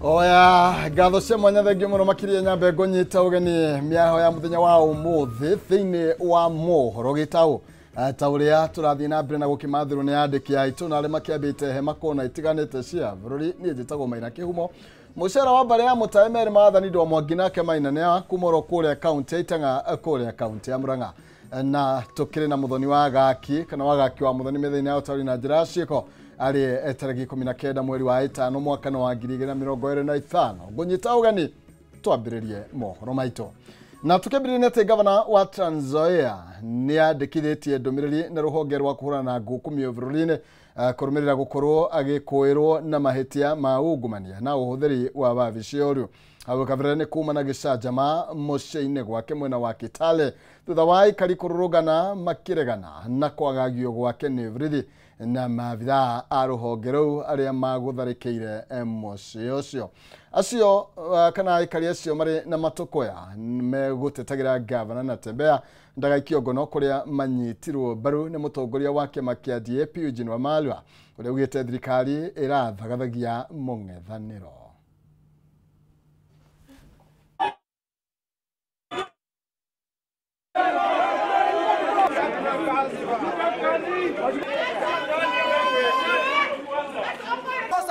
Oya ngatho cia mwanya thengio muno makiria nyambe ngũnyita ũgeni mĩaho ya mũthenya wa ũmũthĩ thĩinĩ wa mohoro gĩtaũ ta ũrĩa tũrathiĩ na mbere na gũkĩmathĩrwo nĩ andĩki aitũ na arĩa makĩambĩte hema kona itiganĩte cia bũrũri. Niĩ njĩtagwo Maina Kĩhumo, mũcara wa mbarĩ ya Mũtae merĩ maathani ndwa Mwangi nake Maina nĩ kuma oro kũrĩa kaunti ya Itang'a kũrĩa kaunti ya Murang'a, na tũkĩrĩ na mũthoni wa gaki kana wa gaki wa mũthoni mĩthenya ya ũtaũri na njĩra ya ciĩko arĩ tarĩki 19 mweri wa 5 mwaka wa 2025. Ngũnyita ũgeni twambĩrĩrie mohoro maitũ na tukĩambĩrĩria nĩ atĩ gavana wa Trans Nzoia nĩ andĩkithĩtie ndũmĩrĩri na rũhonge rwa kũhũrana na ngukumio bũrũri-inĩ kũrũmĩrĩra gũkorwo agĩkũĩrwo na mahĩtia ma ungumania na ũhũthĩri wa wabici ũrũ. Hau kabere nĩ kuma na gĩcanjama mũciĩ-inĩ gwake mwena wa Kitale thutha wa aikari kũrũrũngana makĩregana na kwagagio gwake nĩ borithi na maabithaa a rũhonge rũu arĩa magũtharĩkĩire mũciĩ ũcio. Acio kana aikari acio marĩ na matũkũya megũtetagĩra gavana Natembeya ndagaikio ngono kũrĩa manyitirwo mbaru nĩ mũtongoria wa kĩama kĩa DAP Eugene Wamalwa ũrĩa ugĩte thirikari ĩrathagathagia mũng'ethanĩro.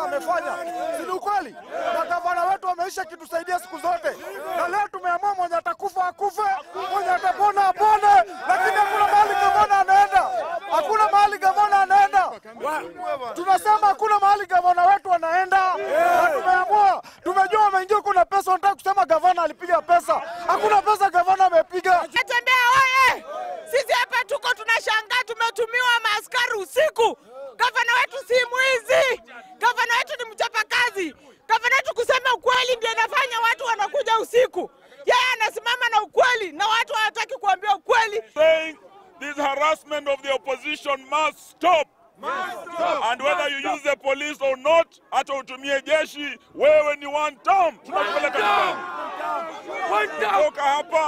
Amefanya si ni ukweli? Na gavana wetu ameisha kitusaidia siku zote, na leo tumeamua mwenye atakufa akufe, mwenye atapona apone, lakini hakuna mahali gavana anaenda, hakuna mahali gavana anaenda. Tunasema hakuna mahali gavana wetu anaenda, na tumeamua, tumejua wameingia kuna pesa, wanataka kusema gavana alipiga pesa. Hakuna pesa gavana amepiga. Natembea oye! Sisi hapa tuko tunashangaa, tumetumiwa maaskari usiku. Gavana wetu si mwizi. Gavana wetu ni mchapakazi. Gavana wetu kusema ukweli ndio inafanya watu wanakuja usiku. Yeye anasimama na ukweli na watu hawataki kuambia ukweli. Saying this harassment of the opposition must stop. Must stop. And whether you use the police or not, hata utumie jeshi, wewe ni one term. Tunakupeleka nyumbani. Kutoka hapa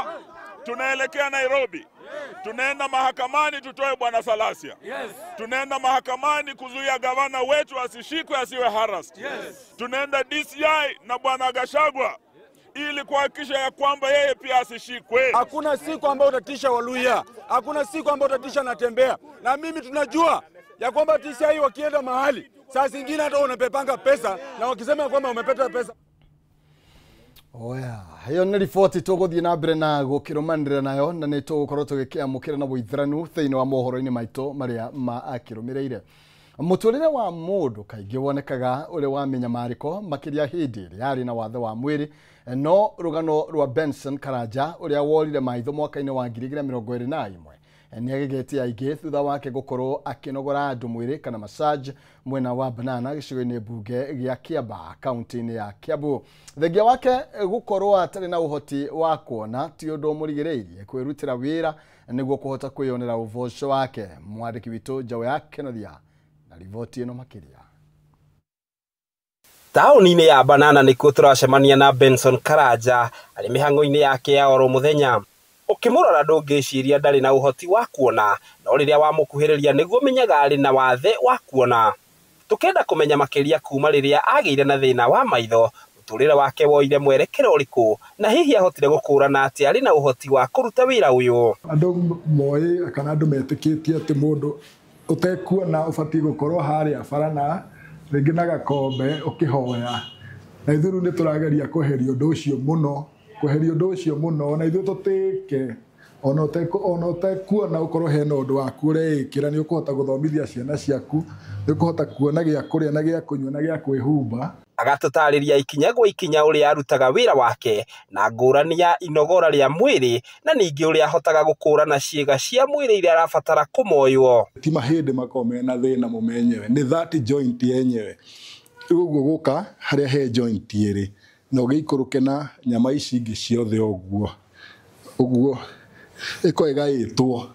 tunaelekea Nairobi. Tunaenda mahakamani tutoe bwana Salasia. Yes. Tunaenda mahakamani kuzuia gavana wetu asishikwe asiwe harassed. Yes. Tunaenda DCI na bwana Gachagua ili kuhakikisha ya kwamba yeye pia asishikwe. Hakuna siku ambayo utatisha Waluya. Hakuna siku ambayo utatisha Natembeya. Na mimi tunajua ya kwamba DCI wakienda mahali saa zingine hata unapepanga pesa na wakisema kwamba umepata pesa. Oya, hiyo nĩ riboti tũgũthiĩ na mbere na gũkĩrũmanĩrĩra nayo na nĩ tũgũkorwo tũgĩkĩamũkĩra na ũithĩranu thĩinĩ wa mohoro-inĩ maitũ marĩa makĩrũmĩrĩire. Mũtũrĩre wa mũndũ kaingĩ wonekaga ũrĩ wa mĩnyamarĩko makĩria hĩndĩ ĩrĩa arĩ na wathe wa mwĩrĩ, no rũgano rwa Benson Karanja ũrĩa worire maitho mwaka-inĩ wa 2021 nĩ agegetie aingĩ thutha wake gũkorwo akĩnogora andũ mwĩrĩ kana massage mwena wa Banana gĩcigo-inĩ mbunge gĩa Kiambaa kaunti-inĩ ya Kiambu. Thengia wake gũkorwo atarĩ na ũhoti wa kuona ti ũndũ ũmũrigĩrĩirie kwĩrutĩra wĩra nĩguo kũhota kwĩyonera ũboco wake. Mwandĩki witũ Njaũ ya Kenothia na riboti ĩno makĩria. Taũni-inĩ ya Banana nĩkuo tũracemania na Benson Karanja arĩ mĩhang'o-inĩ yake ya oro mũthenya. Ũkĩmũrora ndũngĩciria ndarĩ na ũhoti wa kuona, no rĩrĩa wamũkuhĩrĩria nĩguo menyaga arĩ na wathe wa kuona. Tũkenda kũmenya makĩria kuma rĩrĩa agĩire na thĩna wa maitho, mũtũrĩre wake woire mwerekero ũrĩkũ, na hihi ahotire gũkũrana atĩ arĩ na ũhoti wa kũruta wĩra ũyũ. Andũ moĩ kana andũ metĩkĩtie atĩ mũndũ ũtekuona ũbatiĩ gũkorwo harĩa bara na rĩngĩ na gakombe ũkĩhoya, na ithuĩ rĩu nĩ tũrageria kweheria ũndũ ũcio mũno, kweheria ũndũ ũcio mũno, na ithuĩ tũtĩke ona ũtekuona ũkorwo hena ũndũ waku ũreĩkĩra, nĩ ũkũhota gũthomithia ciana ciaku, nĩ ũkũhota kuona gĩa kũrĩa na gĩa kũnyua na gĩa kwĩhumba. Agatũtarĩria ikinya gwa ikinya ũrĩa arutaga wĩra wake na ngũrani ya inogora rĩa mwĩrĩ na ningĩ ũrĩa ahotaga gũkũrana ciĩga cia mwĩrĩ iria arabatara kũmoywo. Ti mahĩndĩ makoragwo mena thĩna mo menyewe, nĩ that joint yenyewe. Rĩu ũguo gũka harĩa he joint ĩrĩ na ũgĩikũrũke na nyama ici ingĩ ciothe ũguo ũguo ĩkorwo ĩgaĩtwo,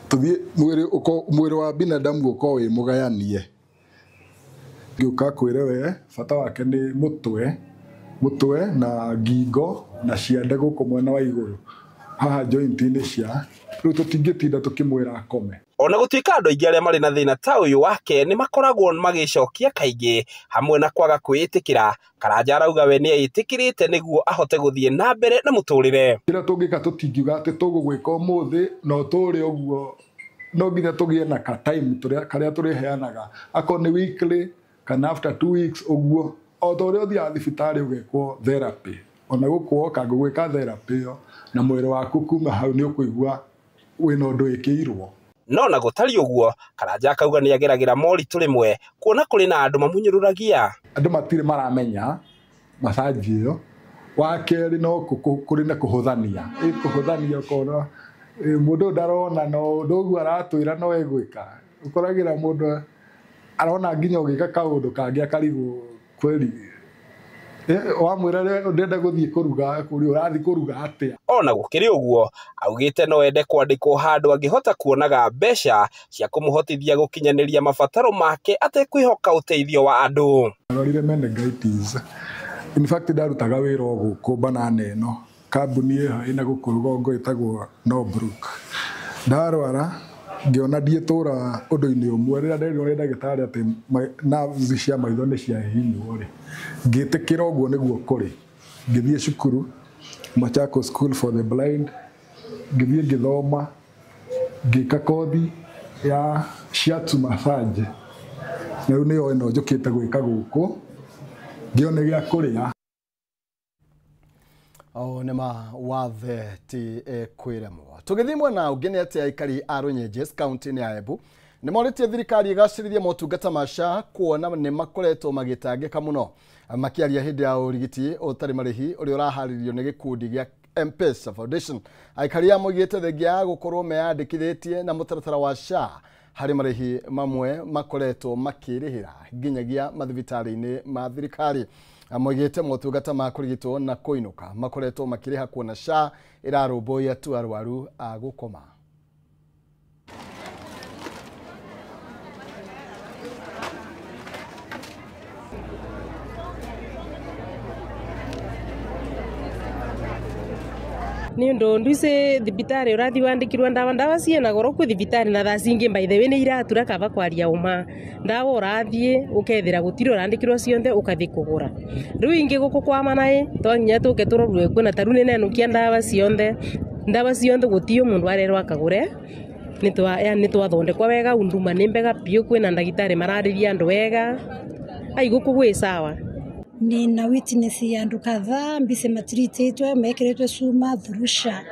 tũthiĩ mwĩrĩ wa binadamu ũkorwo wĩ mũgayanie. Ngĩũka kwĩre we bata wake nĩ mũtwe na ngingo na ciande gũkũ mwena wa igũrũ haha joint-inĩ cia rĩu tũtingĩtinda tũkĩmwĩra akome. Ona gũtuĩka andũ aingĩ arĩa marĩ na thĩna ta ũyũ wake nĩ makoragwo magĩcokia kaingĩ hamwe na kwaga kwĩĩtĩkĩra, Karanja arauga we nĩ eĩtĩkĩrĩte nĩguo ahote gũthiĩ na mbere na mũtũrĩre. Kĩrĩa tũngĩka tũtingiuga atĩ tũgũgwĩka ũmũthĩ na ũtũre ũguo, no nginya tũgĩe na ka time karĩa tũrĩheanaga, akorwo nĩ weekly kana after 2 weeks ũguo. O ta ũrĩa ũthiaga thibitarĩ ũgekwo therapy, ona gũkũ woka ngũgwĩka therapy ĩyo na mwĩrĩ waku kuma hau nĩ ũkũigua wĩna ũndũ wĩkĩirwo. No na gũtariĩ ũguo, Karanja akauga nĩ ageragĩra moritũ rĩmwe kuona kũrĩ na andũ mamunyũrũragia. Andũ matirĩ maramenya massage ĩyo. Wa kerĩ no kũrĩ na kũhũthania, kũhũthania ũkona mũndũ ndarona no ũndũ ũguo aratwĩra no egwĩka. Ũkoragĩra mũndũ arona nginya ũgĩka kaũndũ kangĩ akarigwo kweli. Wamwĩra ndĩrenda gũthiĩ kũruga, kũrĩa ũrathiĩ kũruga atĩa. Ona gũkĩrĩ ũguo, augĩte no ende kwandĩkwo handũ angĩhota kuonaga mbeca cia kũmũhotithia gũkinyanĩria mabataro make atekwĩhoka ũteithio wa andũ. Ndarwarire meningitis. In fact ndarutaga wĩra o gũkũ banana ĩno, kambuni ĩyo ĩna gũkũ rũgongo ĩtagwo Norbrook. Ndarwara ngĩona ndiĩtũra ũndũ-inĩ ũmwe, rĩrĩa nderirwo nĩ ndagĩtarĩ atĩ nerves cia maitho nĩ ciahihinywo rĩ, ngĩtĩkĩra ũguo nĩguo kũrĩ. Ngĩthiĩ cukuru Machakos School for the Blind, ngĩthiĩ ngĩthoma, ngĩka kothi ya shiatsu massage, na rĩu nĩyo ĩno njũkĩte gwĩka gũkũ, ngĩone gĩa kũrĩa. O nĩ ma wathe ti kwĩremwo. Tũgĩthiĩ mwena ũngĩ nĩ atĩ aikari a Runyenjes kaunti-inĩ ya Embu nĩ morĩtie thirikari ĩgacĩrithie motungata ma SHA kuona nĩ makoretwo magĩtangĩka mũno. Makĩaria hĩndĩ ya ũrigiti ũtarĩ marĩhi ũrĩa ũraharĩrio nĩ gĩkundi gĩa M-Pesa Foundation, aikari a moigĩte thengia ya gũkorwo meyandĩkithĩtie na mũtaratara wa SHA harĩ marĩhi mamwe makoretwo makĩrĩhĩra nginyagia mathibitarĩ-inĩ ma thirikari. Moigĩte motungata ma kũrigitwo na kũinũka makoretwo makĩrĩha kuona SHA ĩrarũmbũiya tu arwaru a gũkoma. Ni undu nduise thibitari urathi wandikirwa ndawa ndawa ciena goro kwi thibitari na thaa cingi by the way ni iratura kaba kwaria uma ndawa urathie ukethira gutiri urandikirwa cionthe ukathi kugura riu ingi guku kwa manai to nginya tuke turorwe kwina taru ni nenukia ndawa cionthe ndawa cionthe gutio mundu arerwa akagure ni twathondekwa wega unduma ni mbega biu kwina ndagitari marariria andu wega ai guku gwi sawa. Nina witness ya andu kadhaa mbise matiritetwe mekeretwe cuma thurusha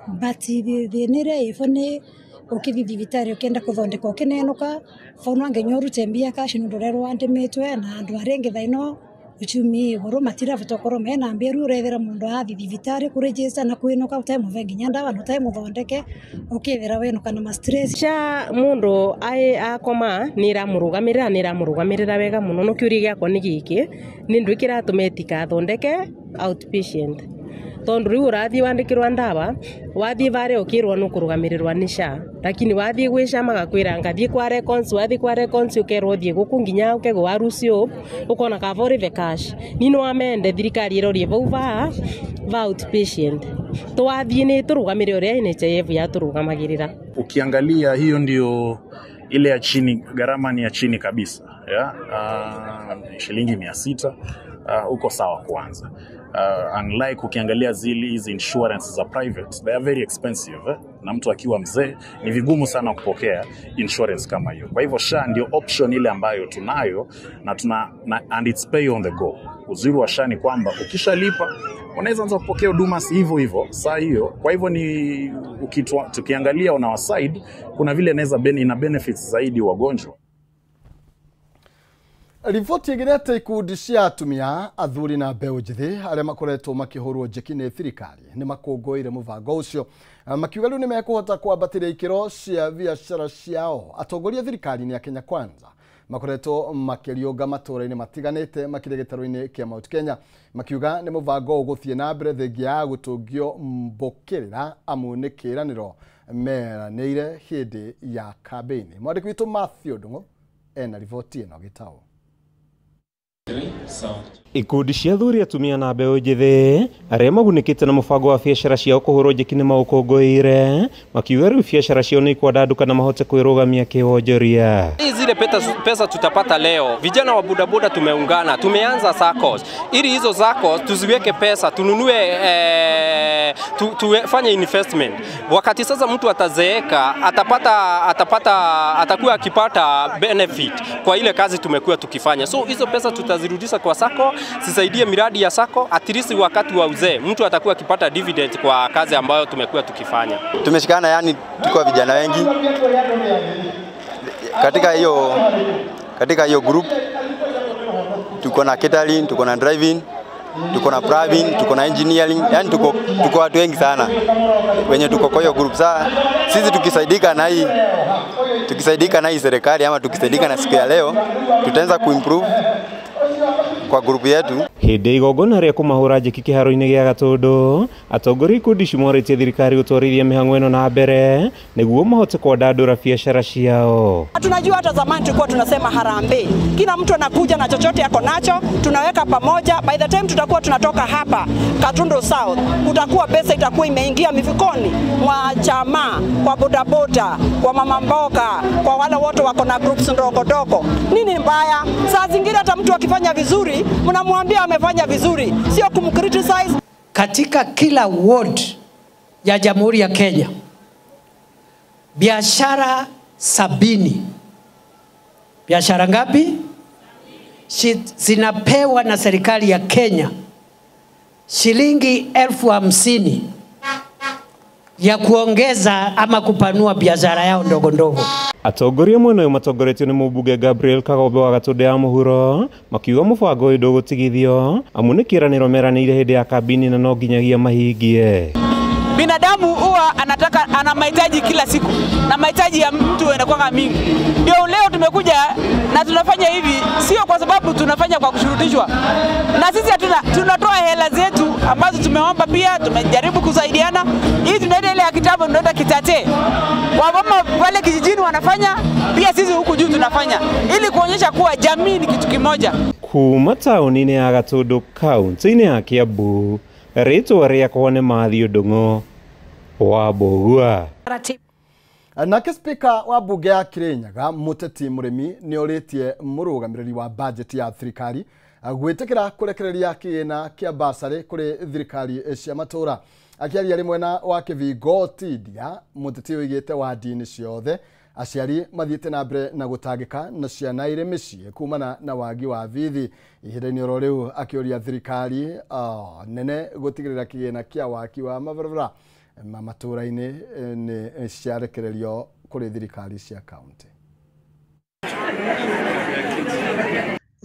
but thinire ivo ni ukithi thibitari ukienda kuthondekwa ukinenuka fauna nginya urute mbia cash ni ndurerwo andimitwe na andu aria thaa ino uchumi iguru matirabota gukorwo mena mbia riu urethera mundu athi thibitari kuregister na kwinuka utemuve nginya ndawa na utemuthondeke ukithira winuka na ma stress. SHA mundu ai akoma ni iramurugamirira ni iramurugamirira wega muno no kiuria giakwa ni giki ni ndu kiratuma itikathondeke outpatient tondu riu urathie wandikirwa ndawa wathie varia ukirwo nukurugamirirwa ni SHA lakini wathie gwi SHA magakwira ngathie kwa records wathie kwa records ukerwo thie guku nginya ukegwo wa rucio ukona kava urive cash ni no amende thirikari irorie vau va outpatient twathie ni turugamirire uria NHIF yaturugamagirira. Ukiangalia hiyo ndio ile ya chini, gharama ni ya chini kabisa ya shilingi 600 uko sawa kwanza. Unlike ukiangalia zile hizi insurance za private, they are very expensive na mtu akiwa mzee ni vigumu sana kupokea insurance kama hiyo. Kwa hivyo SHA ndio option ile ambayo tunayo na and it's pay on the go. Uzuri wa SHA ni kwamba ukishalipa unaweza anza kupokea huduma si hivyo hivyo saa hiyo. Kwa hivyo ni tukiangalia on our side kuna vile inaweza ina benefits zaidi wagonjwa. Riboti ĩgĩ ikundi cia atumia athuri na mbeũ njĩthĩ arĩa makoretwo makĩhũrwo njeki nĩ thirikari nĩ makũngũĩire mũbango ũcio makiuga rĩu nĩ mekũhota kwambatĩria ikĩro cia biacara ciao. Atongoria thirikari-inĩ ya Kenya Kwanza makoretwo makĩriũnga matũũra-inĩ matiganĩte makĩria gĩtarũ-inĩ kĩa Mount Kenya makiuga nĩ mũbango ũgũthiĩ na mbere thengia ya gũtũngio mbũkĩrĩra amu nĩ kĩĩranĩro meranĩire hĩndĩ ya kambĩini. Mwandĩki witũ Matthew Ndung'u ena riboti ĩno gĩtaũ. Ikundi cia athuri, atumia na mbeũ njĩthĩ arĩa magunĩkĩte na mũbango wa biacara ciao kũhũrwo njeki nĩ maũkũngũĩire, makiuga rĩu biacara ciao nĩ ikwandanduka na mahote kwĩrũgamia kĩwonjoria. Zile pesa tutapata leo, vijana wa bodaboda tumeungana, tumeanza SACCOS ili hizo SACCOS tuziweke pesa tununue, tufanye investment. Wakati sasa mtu atazeeka atakuwa akipata benefit kwa ile kazi tumekuwa tukifanya. So hizo pesa tutazirudisha kwa SACCO, zisaidie miradi ya SACCO, at least wakati wa uzee mtu atakuwa akipata dividend kwa kazi ambayo tumekuwa tukifanya. Tumeshikana, yani tuko vijana wengi katika hiyo group. Tuko na catering, tuko na driving, tuko na plumbing, tuko na engineering, yani tuko watu wengi sana wenye tuko kwa hiyo group. Sasa sisi tukisaidika na hii serikali ama tukisaidika na siku ya leo, tutaanza kuimprove kwa group yetu. Hĩndĩ ya igongona rĩa kũmahũra njeki kĩharo-inĩ gĩa Gatũndũ, atongoria ikundi ici morĩtie thirikari gũtwarithia mĩhang'o ĩno na mbere nĩguo mahote kwandandũra biacara ciao. Tunajua hata zamani tulikuwa tunasema harambee, kila mtu anakuja na chochote ako nacho, tunaweka pamoja. By the time tutakuwa tunatoka hapa Gatundu South, kutakuwa pesa itakuwa imeingia mifukoni mwa chama, kwa bodaboda, kwa mama mboga, kwa wale wote wako na groups ndogo ndogo. Nini mbaya? Saa zingine hata mtu akifanya vizuri, mnamwambia amefanya vizuri, sio kumcriticize. Katika kila ward ya Jamhuri ya Kenya, biashara 70, biashara ngapi zinapewa na serikali ya Kenya shilingi 50,000 ya kuongeza ama kupanua biashara yao ndogo ndogo. Atongoria mwena ũyũ matongoretio nĩ mũmbunge Gabriel Kagombe wa Gatũndũ ya Mũhuro makiuga mũbango ũyũ ndũgũtigithio amu nĩ kĩĩranĩro meranĩire hĩndĩ ya kambini na no nginyagia mahingie. Binadamu huwa anataka, ana mahitaji kila siku na mahitaji ya mtu yanakuwa mingi. Ndio leo tumekuja na tunafanya hivi, sio kwa sababu tunafanya kwa kushurutishwa, na sisi hatuna, tunatoa hela zetu ambazo tumeomba, pia tumejaribu kusaidiana. Hii tunaenda ile ya kitambo, tunaenda kitate, wamama pale kijijini wanafanya, pia sisi huku juu tunafanya, ili kuonyesha kuwa jamii ni kitu kimoja. Kuma taũni-inĩ ya Gatũndũ kaunti-inĩ ya Kiambu, rĩtwa rĩakwa nĩ Matthew Ndung'u wa Mbũgua. Nake spika wa mbunge ya Kirinyaga Muteti Murimi nĩ orĩtie mũrũgamĩrĩri wa bajeti ya thirikari gwĩtĩkĩra kũrekereria kĩgĩna kĩa basarĩ kũrĩ thirikari cia matũra. Akĩaria arĩ mwena wa Kĩbingo Tindia, Muteti oigĩte wandi-inĩ ciothe aciari mathiĩte na mbere na gũtangĩka na ciana irĩ mĩciĩ kumana na wagi wa bithi. Ihinda-inĩ oro rĩu akĩũria thirikari nene gũtigĩrĩra kĩgĩna kĩa waki wa mabarabara ma matũra-inĩ nĩ ciarekererio kũrĩ thirikari cia kaunti.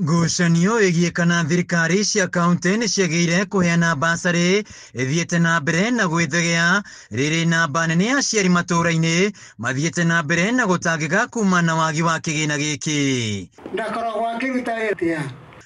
Ngucanio ĩgiĩ kana thirikari cia kaunti nĩ ciagĩrĩire kũheana basarĩ ĩthiĩte na mbere na gwĩthegea rĩrĩ namba nene ya aciari matũra-inĩ mathiĩte na mbere na gũtangĩka kuma na wagi wa kĩgĩna gĩkĩ. Ndakoragwo akĩruta wĩra.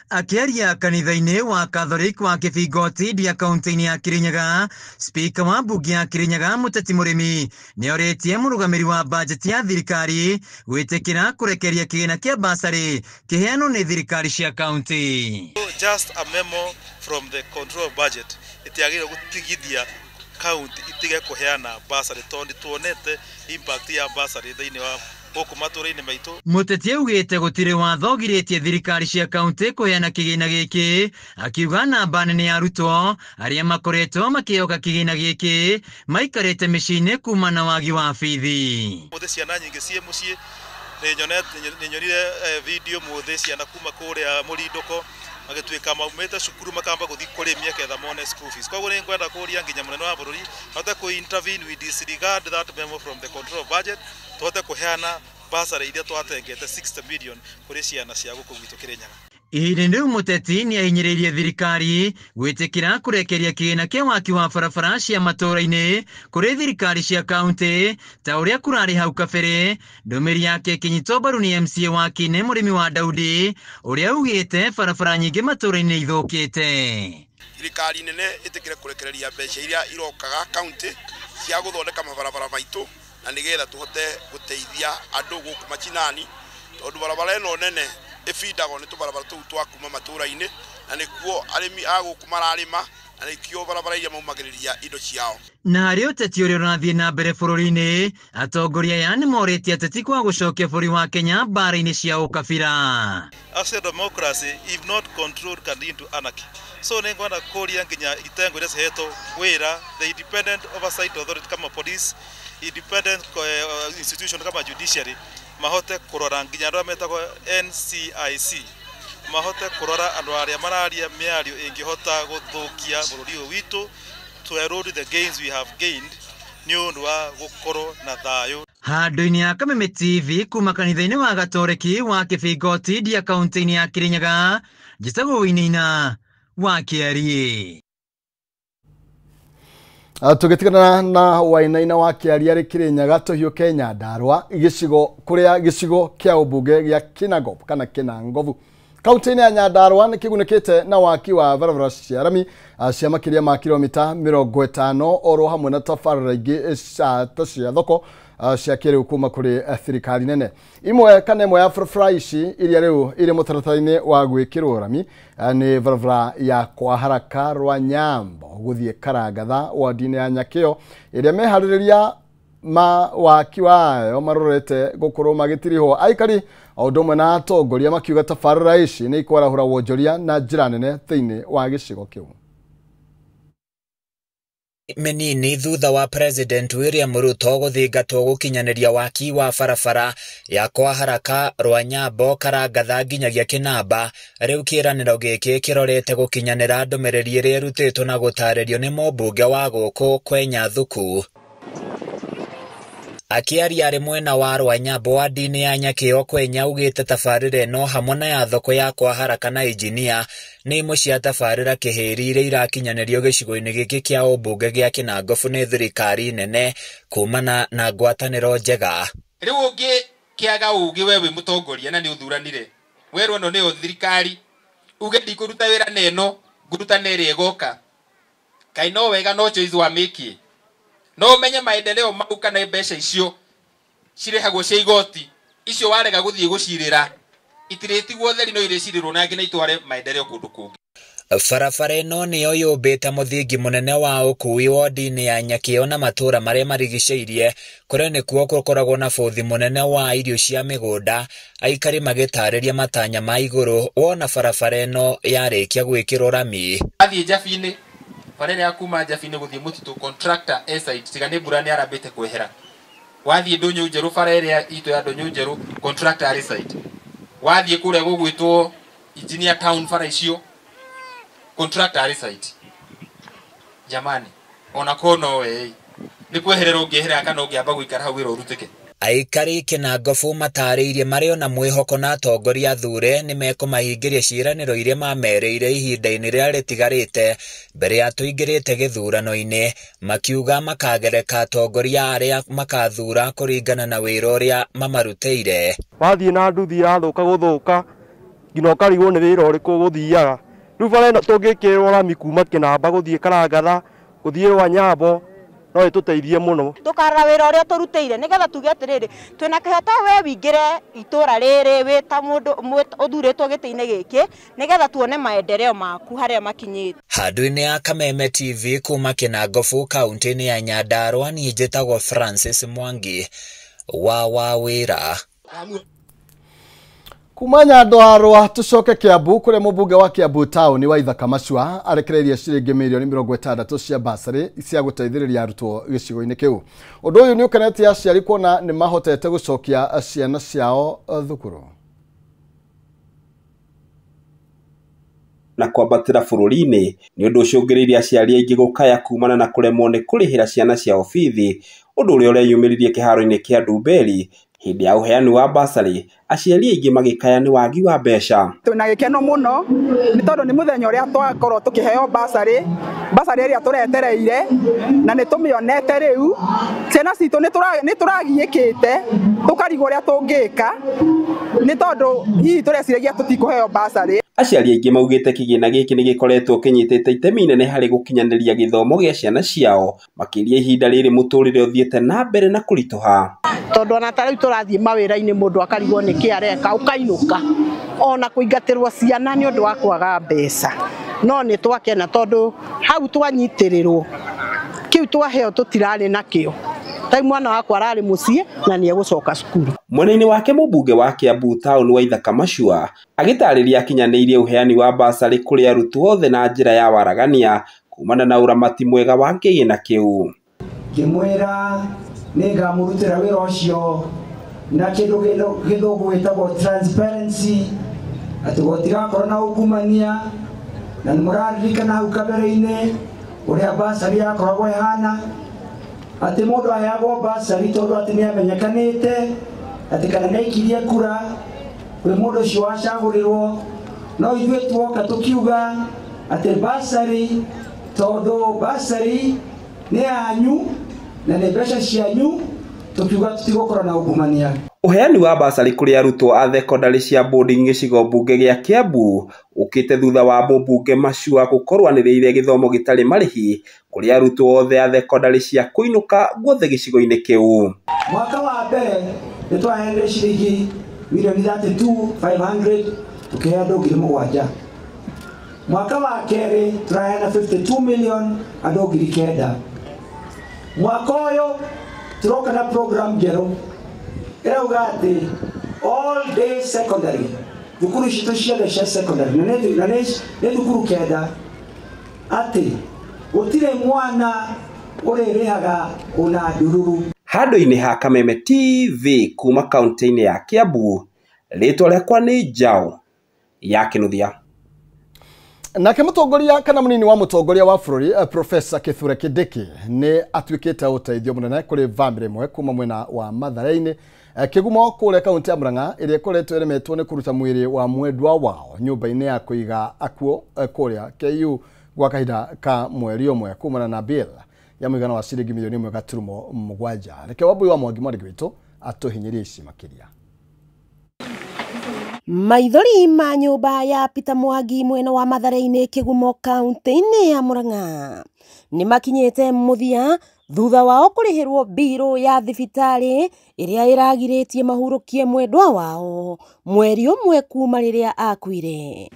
Akĩaria kanitha-inĩ wa Catholic wa Kĩbingo Tindia kaunti-inĩ ya Kirinyaga, spika wa mbunge ya Kirinyaga Mũteti Mũrĩmi nĩ orĩtie mũrũgamĩrĩri wa bajeti ya thirikari gwĩtĩkĩra kũrekeria kĩgĩna kĩa basarĩ kĩheanwo nĩ thirikari cia kaunti. Just a memo from the control of budget itiagĩrĩirwo gũtigithia kaunti itige kũheana basarĩ tondũ tuonete impact ya basarĩ thĩinĩ wa gũkũ matũra-inĩ maitũ. Mũteti augĩte gũtirĩ watho ũgirĩtie thirikari cia kaunti kũheana kĩgĩna gĩkĩ, akiuga namba nene ya arutwo arĩa makoretwo makĩhoka kĩgĩna gĩkĩ maikarĩte mĩciĩ-inĩ kuma na wagi wa bithi. Mũthĩ ciana nyingĩ ciĩ mũciĩ, nĩ nyonire video mũthĩ ciana kuma kũrĩa mũrindũko magĩtuĩka maumĩte cukuru makamba gũthiĩ kũrĩmia ketha mone school fees. Koguo nĩ ngwenda kũria nginya mũnene wa bũrũri ahote kũ intervene. We disregard that memo from the control of budget, tũhote kũheana basarĩ iria twatengete 60 million kũrĩ ciana cia gũkũ gwitũ Kĩrĩnyaga. Ihinda-inĩ rĩu mũteti nĩ ahinyĩrĩirie thirikari gwĩtĩkĩra kũrekeria kĩgĩna kĩa waki wa barabara cia matũra-inĩ kũrĩ thirikari cia kaunti ta ũrĩa kũrarĩ hau kabere. Ndũmĩrĩri yake ĩkĩnyitwo mbaru nĩ MCA wa Kine Mũrĩmi wa Daudi ũrĩa augĩte barabara nyingĩ matũra-inĩ ithũkĩte. Thirikari nene ĩtĩkĩre kũrekereria mbeca iria irokaga kaunti cia gũthondeka mabarabara maitũ na nĩgetha tũhote gũteithia andũ gũkũ machinani, tondũ barabara ĩno nene Ĩbindagwo nĩ tũbarabara tũu twa kuma matũra-inĩ, na nĩkuo arĩmi a gũkũ mararĩma, na nĩkĩo barabara iria maumagĩrĩria indo ciao. Na harĩ ũteti ũrĩa ũrathiĩ na mbere bũrũri-inĩ, atongoria aya nĩ morĩtie ateti kwa gũcokia bũrũri wa Kenya mbara-inĩ cia ũkabira. Actually, democracy, if not controlled, can lead to anarchy. So nĩ ngwenda kũria nginya itengo iria cihetwo wĩra, the independent oversight authority kama police, independent institution kama judiciary, mahote kũrora nginya andũ arĩa metagwo NCIC, mahote kũrora andũ arĩa mararia mĩario ĩngĩhota gũthũkia bũrũri ũyũ witũ, to erode the gains we have gained nĩ ũndũ wa gũkorwo na thayũ. Handũ-inĩ ya Kameme TV kuma kanitha-inĩ wa Gatoreki wa Kĩbingoti Ndia kaunti-inĩ ya Kirinyaga, njĩtagwo Wainaina wa Kĩariĩ. Tũgĩtigana na Wainaina wa Kĩariĩ arĩ Kirinyaga, tũhiũke Nyandarũa gĩcigo kũrĩa gĩcigo kĩa ũmbunge gĩa Kinangop kana Kinangovu kaunti-inĩ ya Nyandarũa nĩ kĩgunĩkĩte na waki wa barabara cia rami cia makĩria ma kilomita 50 oro hamwe na tabarĩra ingĩ ta cia thoko cia kĩrĩu kuma kũrĩ thirikari nene. Imwe kana ĩmwe ya barabara ici iria rĩu irĩ mũtaratara-inĩ wa gwĩkĩrwo rami nĩ barabara ya kwa Haraka rwa Nyambo gũthiĩ Karangatha wadi-inĩ ya Nyakĩo, ĩrĩa meharĩrĩria ma waki wayo marorete gũkorwo magĩtirihwo aikari o ũndũ ũmwe na atongoria makiuga tabarĩra ici nĩ ikwarahũra wonjoria na njĩra nene thĩinĩ wa gĩcigo kĩu. Menini thutha wa President William Ruto gũthingatwo gũkinyanĩria waki wa barabara ya kwa Haraka rwa Nyambo Karangatha nginyagia Kĩnamba, rĩu kĩĩranĩro gĩkĩ kĩrorete gũkinyanĩra ndũmĩrĩri ĩrĩa ĩrutĩtwo na gũtarĩrio nĩ mũmbunge wa gũkũ Kwenya Thuku. Akĩaria arĩ mwena wa Rwanyambo wadi-inĩ ya Nyakĩo, Kwenya augĩte tabarĩra ĩno hamwe na ya thoko ya kwa Haraka na injinia nĩ imwe cia tabarĩra kĩhĩri iria irakinyanĩrio gĩcigo-inĩ gĩkĩ kĩa ũmbunge gĩa Kinangofu nĩ thirikari nene kumana na ngwatanĩro njega. Rĩu ũngĩkĩaga ũgĩ we wĩ mũtongoria na nĩ ũthuranire, werwo ĩno nĩyo thirikari, uge ndikũruta wĩra na ĩno ngũruta na ĩrĩa ĩgoka, kaĩ no wega no choice wamĩkie. No umenye maendeleo mau kana mbeca icio cirĩhagwo cia igoti icio warega gũthiĩ gũcirĩra itirĩtigwo theri, no irĩcirĩrwo na nginya itware maendeleo kũndũ kũngĩ. Barabara ĩno nĩyo yũmbĩte mũthingi mũnene wa ũkui wodi-inĩ ya Nyakĩo na matũũra marĩa marigicĩirie, kũrĩa nĩkuo gũkoragwo na bũthi mũnene wa irio cia mĩgũnda, aikari magĩtarĩria matanya ma igũrũ wona barabara ĩno yarĩkia gwĩkĩrwo rami. Athiĩ Njabi-inĩ, bara ĩrĩa ya kuma Njabi-inĩ gũthiĩ mũtitũ, contractor e site, tiga nĩ mbura nĩ arambĩte kwehera. Wathiĩ Ndũnyũ Njerũ, bara ĩrĩa itũ ya Ndũnyũ Njerũ, contractor arĩ site. Wathiĩ kũrĩa gũgwĩtwo Engineer Town, bara icio, contractor arĩ site. Jamani, ona ko no we nĩ kweherera ũngĩeherera kana ũngĩamba gũikara hau wĩra ũrutĩke. Aikari Kinangofu matarĩirie marĩ ona mwĩhoko na atongoria athure nĩ mekũmahingĩria ciĩranĩro iria mamerĩire ihinda-inĩ rĩrĩa rĩtigarĩte mbere ya tũingĩrĩte gĩthurano-inĩ, makiuga makagereka atongoria arĩa makathura kũringana na wĩra ũrĩa mamarutĩire. Wathiĩ na nduthi yathũka gũthũka nginya ũkarigwo nĩ wĩra ũrĩkũ ũgũthiaga. Rĩu bara ĩno tũngĩkĩrĩrwo rami kuma Kĩnamba gũthiĩ Karangatha gũthiĩ Rwanyambo no ĩtũteithie mũno. Tũkarora wĩra ũrĩa tũrutĩire nĩgetha tuge atĩrĩrĩ, twĩna kĩhoto we wĩingĩre itũra rĩrĩ wĩ ta mũndũ ũthurĩtwo gĩtĩ-inĩ gĩkĩ nĩgetha tuone maendeleo maku harĩa makinyĩte. Handũ-inĩ ya Kameme TV kuma Kinangofu kaunti-inĩ ya Nyandarua, niĩ njĩtagwo Francis Mwangi wa Wawĩra. Kuma Nyandarua tucoke Kiambu kuria mũmbunge wa Kiambu town wa Ithaka Macua arekereirie ciringi mirioni 60 cia basarĩ cia gũteithĩrĩria arutwo gĩcigo-inĩ kĩu. Ũndũ ũyũ nĩ ũkenetie aciari kuona nĩ mahotete gũcokia ciana ciao thukuru. Na kwambatĩra bũrũri-inĩ nĩ ũndũ ũcũngĩrĩirie aciari aingĩ gũkaya kumana na kũremwo nĩ kũrĩhĩra ciana ciao bithi, ũndũ ũrĩa ũreyumĩririe kĩharo-inĩ kĩa Ndumberi hĩndĩ ya ũheani wa basarĩ, aciari aingĩ magĩkaya nĩ wagi wa mbeca. Twĩna gĩkeno mũno nĩ tondũ nĩ mũthenya ũrĩa twakorwo tũkĩheo basarĩ, basarĩ ĩrĩa tũretereire na nĩ tũmĩonete rĩu. Ciana citũ nĩ tũragiĩkĩte tũkarigwo ũrĩa tũngĩka nĩ tondũ hihi tũreciragia tũtikũheo basarĩ. Aciari aingĩ maugĩte kĩgĩna gĩkĩ nĩ gĩkoretwo kĩnyitĩte itemi inene harĩ gũkinyanĩria gĩthomo gĩa ciana ciao, makĩria ihinda rĩrĩ mũtũrĩre ũthiĩte na mbere na kũritũha. Tondu ona ta riu turathie mawira-ini mundu akarigwo ni ki areka ukainuka ona kuingatirwo ciana ni undu wa kwaga mbeca. No ni twakena tondu hau twanyitirirwo kiu twaheo tutirari nakio. Tai mwana wakwa arari mucii na ni egucoka cukuru. Mwena-inĩ wake mũmbunge wa Kiambu Town Waithaka Machua agĩtarĩria akinyanĩirie ũheani wa basarĩ kũrĩ arutwo othe na njĩra ya waragania kumana na ũramati mwega wa kĩgĩna kĩu. Ngĩmwĩra nĩngamũrutĩra wĩra ũcio na kĩndũ gĩthũngũ gĩtagwo transparency, atĩ gũtigakorwo na ungumania, na nĩmũraririkana hau kabere-inĩ ũrĩa basarĩ yakoragwo ĩhana, atĩ mũndũ aheagwo basarĩ tondũ atĩ nĩamenyekanĩte atĩ kana nĩaikirie kura kwĩ mũndũ ũcio wacagũrĩrwo. No ithuĩ tuoka tũkiuga atĩ basarĩ, tondũ basarĩ nĩ yanyu na nĩ mbeca cianyu, tukiuga tũtigũkorwo na ungumania. Ũheani wa basarĩ kũrĩ arutwo a thekondarĩ cia boarding gĩcigo mbunge gĩa Kiambu ũkĩte thutha wa mũmbunge Machua gũkorwo anĩrĩire gĩthomo gĩtarĩ marĩhi kũrĩ arutwo othe a thekondarĩ cia kũinũka guothe gĩcigo-inĩ kĩu. Mwaka wa mbere nĩ twaheanire ciringi mirioni 32,500 tũkĩhe andũ 7,000. Mwaka wa kerĩ tũraheana 52 million andũ 9,000. Mwaka ũyũ tũroka na program njerũ ĩrauga atĩ all day secondary, thukuru citũ ciothe cia secondary na nĩ thukuru 9, atĩ gũtirĩ mwana ũrĩrĩhaga ona ndururu. Handũ-inĩ ha Kameme TV kuma kaunti-inĩ ya Kiambu, rĩtwa rĩakwa nĩ Njau ya Kĩnuthia. Nake mũtongoria kana mũnini wa mũtongoria wa bũrũri Professor Kithure Kindiki nĩ atuĩkĩte ũteithio mũnene kũrĩ bamĩrĩ ĩmwe kuma mwena wa Mathare-inĩ Kĩgumo kũrĩa kaunti ya Murang'a ĩrĩa ĩkoretwo ĩremetwo nĩ kũruta mwĩrĩ wa mwendwa wao nyũmba-inĩ ya kũiga akuo kũrĩa KU gwa kahinda ka mweri ũmwe kumana na bill ya mũigana wa ciringi milioni 1.7. Reke Wambui wa Mwangi mwandĩki witũ atũhinyĩrie ici makĩria. Maithori ma nyũmba ya Peter Mwangi mwena wa Mathare-inĩ Kĩgumo kaunti-inĩ ya Murang'a nĩ makinyĩte mũthia thutha wao kũrĩhĩrwo mbirũ ya thibitarĩ ĩrĩa ĩragirĩtie mahurũkie mwendwa wao mweri ũmwe kuma rĩrĩa akuire.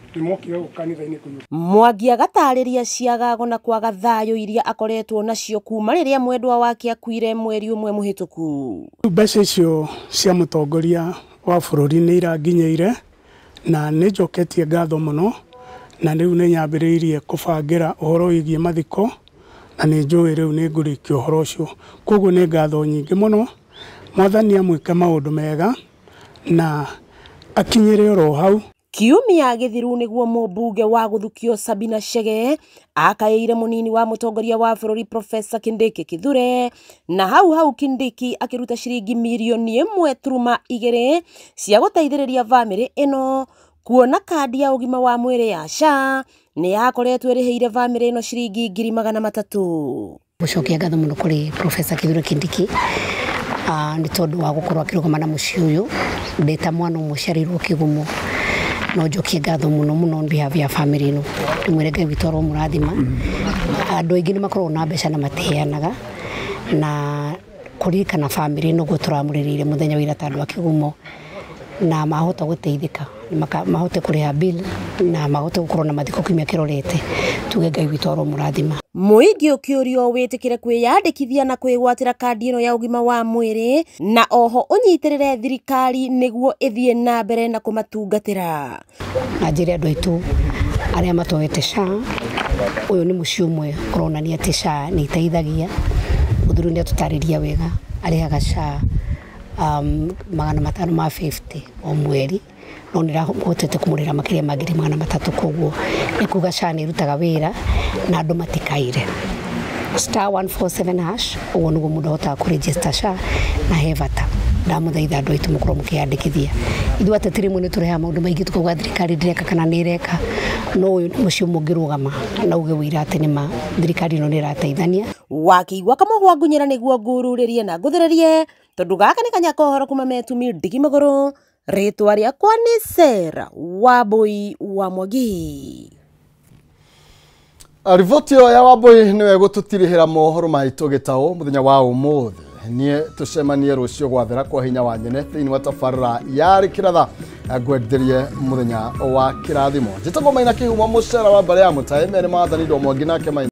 Mwangi agatarĩria ciagago na kwaga thayũ iria akoretwo nacio kuma rĩrĩa mwendwa wake akuire mweri ũmwe mũhĩtũku. Mbeca icio cia mũtongoria wa bũrũri nĩ iranginyĩire na nĩ njoketie ngatho mũno, na rĩu nĩ nyambĩrĩirie kũbangĩra ũhoro wĩgiĩ mathiko na nĩ njũĩ rĩu nĩ ngũrĩkia ũhoro ũcio. Koguo nĩ ngatho nyingĩ mũno, Mwathani amwĩke maũndũ mega na akinyĩre oro hau. Kiumia gĩthiru nĩguo mũmbunge wa gũthukio Sabina Chege akaĩire mũnini wa mũtongoria wa bũrũri Professor Kindiki Kithure, na hau hau Kindiki akĩruta ciringi mirioni 1.2 cia gũteithĩrĩria bamĩrĩ ĩno kuona kandi ya ũgima wa mwĩrĩ ya SHA nĩ yakoretwo ĩrĩhĩire bamĩrĩ ĩno ciringi 300,000. Gũcokia ngatho mũno kũrĩ Professor Kithure Kindiki nĩ tondũ wa gũkorwo akĩrũgama na mũciĩ ũyũ. Ndĩ ta mwana ũmwe ũciarĩirwo Kĩgumo, no njokie ngatho mũno mũno on behalf ya family ĩno. Ndĩmwĩre Ngai witũ aromũrathima. Andũ aingĩ nĩ makoragwo na mbeca na matiheanaga, na kũririkana family ĩno ũguo tũramũrĩrĩire mũthenya wa ira ta andũ a Kĩgumo, na mahota gũteithĩka, mahote kũrĩha bill na mahote gũkorwo na mathiko kiumia kĩrorete. Tuge Ngai witũ aromũrathima. Mũingĩ ũkĩũrio wĩtĩkĩre kwĩyandĩkithia na kwĩgwatĩra kandi ĩno ya ũgima wa mwĩrĩ na oho ũnyitĩrĩre thirikari nĩguo ĩthiĩ na mbere na kũmatungatĩra. Na njĩre andũ aitũ arĩa matoete SHA, ũyũ nĩ mũciĩ ũmwe ũronania atĩ SHA nĩ iteithagia. Mũthuri nĩ atũtarĩria wega, arĩhaga SHA 550 o mweri, no nĩ rahotete kũmũrĩra makĩria ma 300,000. Koguo nĩ kuga SHA nĩ ĩrutaga wĩra na andũ matikaire. *147# ũguo nĩguo mũndũ ahotaga kũregister SHA na he bata. Ndamũthaitha andũ aitũ mũkorwo mũkĩyandĩkithia. Ithuĩ ateti rĩmwe nĩ tũrehaga maũndũ maingĩ tukauga thirikari ndĩreka kana nĩ ĩreka, no ũyũ nĩ mũciĩ ũmwe ũngĩrũgama na uge wĩira atĩ nĩma thirikari ĩno nĩ ĩrateithania. Wakĩigua kamũgwa ngunyĩra nĩguo ngururĩrie na ngũthĩrĩrie, tondũ gaka nĩ kanya ka ũhoro kuma metumi ndigi magũrũ. Rĩtwa rĩakwa nĩ Sarah Wambui wa Mwangi. Riboti ĩyo ya Wambui nĩwe gũtũtirihĩra mohoro maitũ gĩtaũ mũthenya wa ũmũthĩ. Niĩ tũcemanie rũciũ gwathera kwa hinya wa nyene thĩinĩ wa tabarĩra ya Rĩkĩratha. Ngwenderie mũthenya wa kĩrathimo. Njĩtagwo Maina Kĩhumo, mũcera wa mbarĩ ya Mũtaĩ, mere maathani Ndo Mwangi nake Maina.